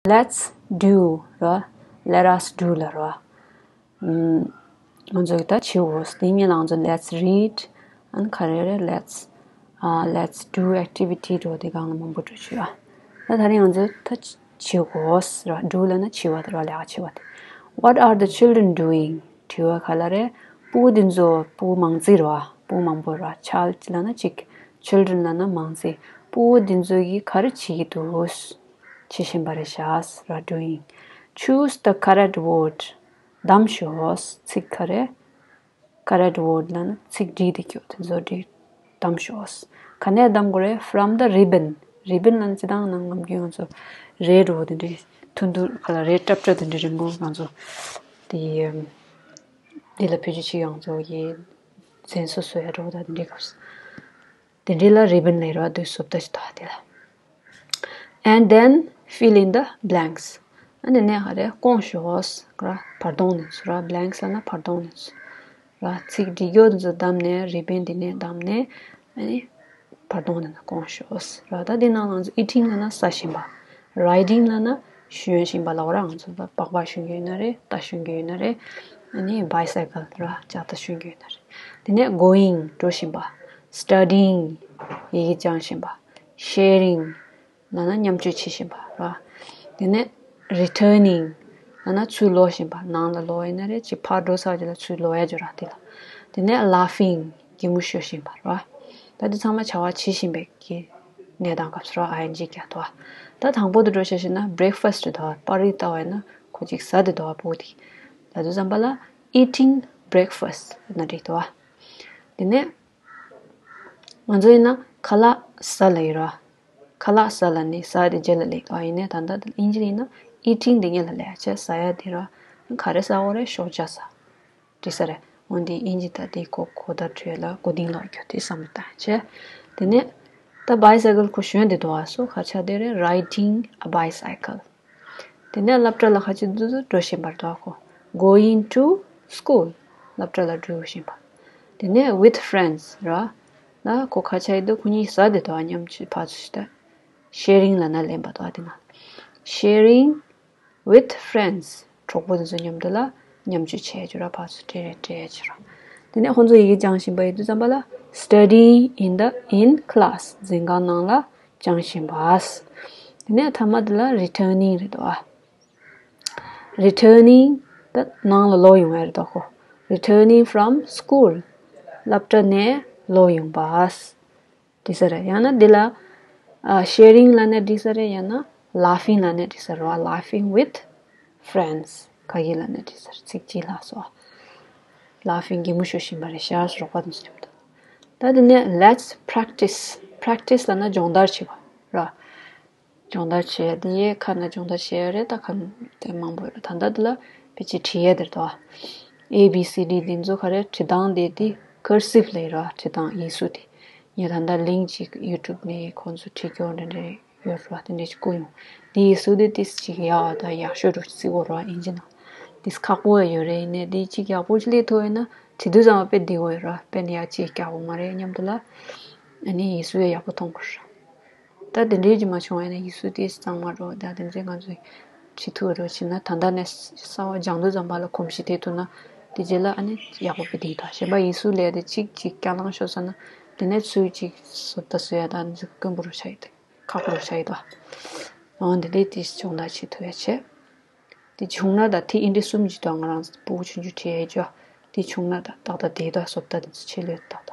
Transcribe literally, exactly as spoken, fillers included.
Let's do ར། Let us do ལ་ར། ང་ཚོ་གི་ད་བྱེད་འོས། དེ་ཉིན་ལ་ང་ཚོ let's read and ག་རེ་རེད། Let's let's do activity འགྲོ་དེ་གང་ལ་མང་པོ་འགྲོ་ཆོག་ཡ། ད་ད་རིང་ང་ཚོ་ད་བྱེད་འོས་ར། Do ལ་ན་བྱེད་པ་དེ་ར། ལས་ཀ་བྱེད་པ་དེ། What are the children doing? དྲི་བ་ག་ལ་རེད། སྤུ་གུ་འདི་ཚོ་སྤུ་གུ་མང་ཙི་ར། སྤུ་གུ་མང་པོ་ར། Child ལ་ན་གཅིག children ལ་ན་མང་ཙི། སྤུ་གུ་འདི་ཚོ་གི་ག་རེ་བྱེད་ཀྱི་འདུག་བྱེད་བཞིན་པ་རེད་ཤག་ར། Doing. Choose the correct word. གདམ་ཤོག་ཚིག་ག་རེ། Correct word ལ་ན་ཚིག་འགྲིག་དེ་ཁྱོད་དེ་ཚོ་འགྲིག་གདམ་ཤོག་ག་ནས་གདམ་དགོས་རེད། From the ribbon. Ribbon ལ་ན་སྤྱིར་བཏང་ན་ནམ་རྒྱུན་ང་ཚོ་རེད་འགྲོ་དེ་འདྲའི་ཐུང་ཐུང་ག་ལ་རེད་སྲབ་སྲབ་དེ་འདྲའི་རིང་པོ་ང་ཚོ་དེ་དེ་ལ་བེད་སྤྱོད་བྱེད་ཡོང་ཚོ་ཡི་གཟན་གསོ་གསོ་ཡ་འགྲོ་ད་དེ་འདྲའི་སྐབས་སུ། དེ་འདྲའི་ལ་ribbon ལབ་རོགས་དུས་སུབ་ད་ཞིག་ད་དེ་ལ། And then fill in the blanks. ཨ་ནི་ནས་ཧ་རེ་སྐོང་ཤོག་ར། བར་སྟོང་ནས་སུ་ར། Blanks ལ་ན་བར་སྟོང་ནས་སུ་ར། ཚིག་འབྲི་རྒྱུ་དེ་ཚོ་བདམས་ནས་ribbon དེ་ནས་བདམས་ནས་ཨ་ནི་བར་སྟོང་ནས་ན་སྐོང་ཤོག་ར། ད་དེ་ནང་ང་ཚོ་eating ལ་ན་ཟ་བཞིན་པ། Riding ལ་ན་ཞོན་བཞིན་པ་ལ་འོ་ར། ང་ཚོ་པགས་པ་ཞོན་གྱི་ཡོད་ན་རེད། རྟ་ཞོན་གྱི་ཡོད་ན་རེད། ཨ་ནི་bicycle ར། ལྕགས་རྟ་ཞོན་གྱི་ཡོད་ན་རེད། དེ་ནས་going འགྲོ་བཞིན་པ། Studying ཡི་གེ་སྦྱང་བཞིན་པ། Sharing ལ་ན་མཉམ་སྤྱོད་བྱེད་བཞིན་པ་ར། དེ་ནས་returning ལ་ན་ཚུར་ལོག་བཞིན་པ། ནང་ལ་ལོག་ཡིན་ན་རེད། ཅིག་ཕར་འགྲོ་ཚར་རྗེས་ལ་ཚུར་ལོག་ཡ་ཅིག་ར་དེ་ལ། དེ་ནས་laughing གད་མོ་ཤོར་བཞིན་པ་ར། ད་དེ་ཚང་མ་བྱ་བ་བྱེད་བཞིན་པའི་གི་གནས་སྟངས་སྐབས་སུ་ར་ing རྒྱག་འདུག་ད་དང་པོ་དེ་འགྲོ་བྱས་ཤེ་ན་breakfast རེད་འདུག་པར་རིས་ལྟ་བ་ཡིན་ན་ཁོ་ཅིག་ཟ་དེ་འདུག་པོ་དེ། ད་དུས་ཙམ་པ་ལ་eating breakfast ན་འགྲིག་འདུག་དེ་ནས་ང་ཚོ་ཡིན་ན་ཁ་ལག་ཟ་ལ་ཡིན་ར། ཁ་ལག་ཟ་ལ་ནི་ཟ་དེ་རྗེས་ལ་ལེགས་འདུག་ཡིན་ནའི་ད་ལྟ་ing ཡིན་ན་eating དེ་ངེད་ལ་ལས་བྱས་ཟ་ཡ་དེ་ར། ག་རེ་ཟ་འོ་རེད། ཤོག་བྱ་ཟ། འགྲིག་ས་རེད། འོན་ཏེ་ing ད་དེ་གོ་གོ་ད་བྲོས་ལ་གོ་ལྡིང་ལོག་རྒྱུ་དེ་བསམ་བློ་བཏང་བྱས། དེ་ནས་ད་bicycle ཁོ་ཞོན་དེ་འདུག་ཨ་སོ་ག་ཆ་དེ་རེད། Riding a bicycle དེ་ནས་སློབ་གྲྭ་ལ་ཁ་ཆེ་འདུག་འགྲོ་བཞིན་པར་འདུག་ཨ་ཁོ། Going to school སློབ་གྲྭ་ལ་འགྲོ་བཞིན་པ། དེ་ནས་with friends ར། ལ་ཁོ་ཁ་ཆེ་འདུག་ཁོ་གཉིས་ཟ་དེ་འདུག་ཨ་མཉམ་ཆུ་ཕ་ཚུ་ཞིག་ད། Sharing ལ་ན་ལེན་པ་འདུག་ཨ་དེ་ན། Sharing with friends གྲོགས་པོ་དེ་ཚོ་མཉམ་དུ་ལ་མཉམ་སྤྱོད་བྱས་རྒྱུ་ར། ཕར་ཚུར་སྤྲད་རེས་སྤྲད་རྒྱུ་ར། དེ་ནས་ཁོང་ཚོ་ཡི་གེ་སྦྱང་བཞིན་པ་ཡིན་དུས་ཙམ་པ་ལ་studying in the in class འཛིན་ཁང་ནང་ལ་སྦྱང་བཞིན་པ། དེ་ནས་མཐའ་མ་དེ་ལ་returning རེད་འདུག་ཨ། Returning ད་ནང་ལ་ལོག་ཡོང་ཡ་རེད་འདུག་ཁོ། Returning from school སློབ་གྲྭ་ནས་ལོག་ཡོང་པ། འགྲིག་ས་རེད། ཡང་ན་འདི་ལ་ཨ་sharing ལབ་ནས་འགྲིག་ས་རེད། ཡང་ན་laughing ལབ་ནས་འགྲིག་ས་རེད་བ། Laughing with friends ག་གི་ལབ་ནས་འགྲིག་ས་རེད། ཚིག་གཅིག་ལྷག་སོང་། Laughing གད་མོ་ཤོར་བཞིན་པ་རེད་ཤག་སོ་རོགས་པ་དེ་ཚོ་མཉམ་དུ། ད་དེ་ནས་let's practice practice ལབ་ན་སྦྱོང་བརྡར་བྱེད་པ་ར། སྦྱོང་བརྡར་བྱེད་ཡ་དེ་ཡས་ཁ་ནས་སྦྱོང་བརྡར་བྱེད་ཡ་རེད། ད་ཁ་ནས་དེ་མང་པོ་ཡོད་རེད། ད་ལྟ་འདི་ལ་ཕལ་ཆེར་བྲིས་ཡ་དེ་རེད་དོ། A B C D འདི་ཚོ་ག་རེ་བྲིས་སྟངས་དེ་དེ་cursive ལབ་ཡོད་ར། བྲིས་སྟངས་ཡིག་གཟུགས་དེ། ངས་ད་ལྟ་link ཅིག་YouTube ནས་ཁོང་ཚོ་བྲིས་སྐྱོར་འདྲ་འདྲ་ཡོད་ར། དེ་འདྲ་ཅིག་བསྐུར་ཡོང་། དེ་ཡིག་གཟུགས་དེ་ཏིས་ཅིག་ཡག་ད་ཡག་ཤོས་འགྲོ་བརྩི་དགོས་ར། ཨིན་ཇི་ནང་ཏིས་ཁག་པོ་ཡོད་རེད། ཡིན་ནའི་དེ་ཅིག་ཡག་པོ་ཅིག་སླེབས་ཐུབ་ཡོད་ན་བྲིས་དུས་ཙམ་པ་དཔེ་བདེ་བོ་ཡོད་ར། དཔེ་ནི་ཡག་ཅིག་རྒྱག་དགོས་མ་རེད་མཉམ་དུ་ལ། ཨ་ནི་ཡིག་གཟུགས་ཡང་ཡག་པོ་མཐོང་དགོས་ར། ད་དེ་འདྲའི་ཅིག་མ་བྱུང་བ་ཡིན་ན་ཡིག་གཟུགས་དེ་གཙང་མ་འགྲོ། ད་དེ་ཚོའི་ང་ཚོས་བྲིས་ཐུབ་རོགས་བྱས་ན་ད་ལྟ་ནས་གསར་པ་སྦྱང་དུས་ཙམ་པ་ལ་གོམས་གཤིས་ཐེབས་ཐུབ་ན། དེ་རྗེས་ལ་ཨ་ནི་ཡག་པོ་དཔེ་བསྡད་ཡོད་ད། གཞན་པ་ཡིག་གཟུགས་ལས་དེ་གཅིག་གཅིག་རྐྱང་ལངས་ཤོར་ས་ན་དེ་ནས་ཚུར་གཅིག་བཟོ་ལྟ་བཟོ་ཡ་ད་ནི་དཀོན་པོ་རུ་ཆགས་ཡོད་ད། ཁག་པོ་རུ་ཆགས་ཡོད་ད། འོ་འདི་འདྲའི་དེ་སྦྱོང་བརྡར་བྱེད་ཐུབ་ཡ་བྱས། དེ་བྱུང་ན་ད་དེ་ཨིན་དྲི་གསུམ་གྱི་ད་ང་རང་སྤུ་གུ་ཆུང་ཆུང་བྲིས་ཡ་ཅོ། དེ་བྱུང་ན་ད་ཏག་ཏག་དེ་ད་བཟོ་ལྟ་དེ་ཚོ་ཆེ་ལོས་ད།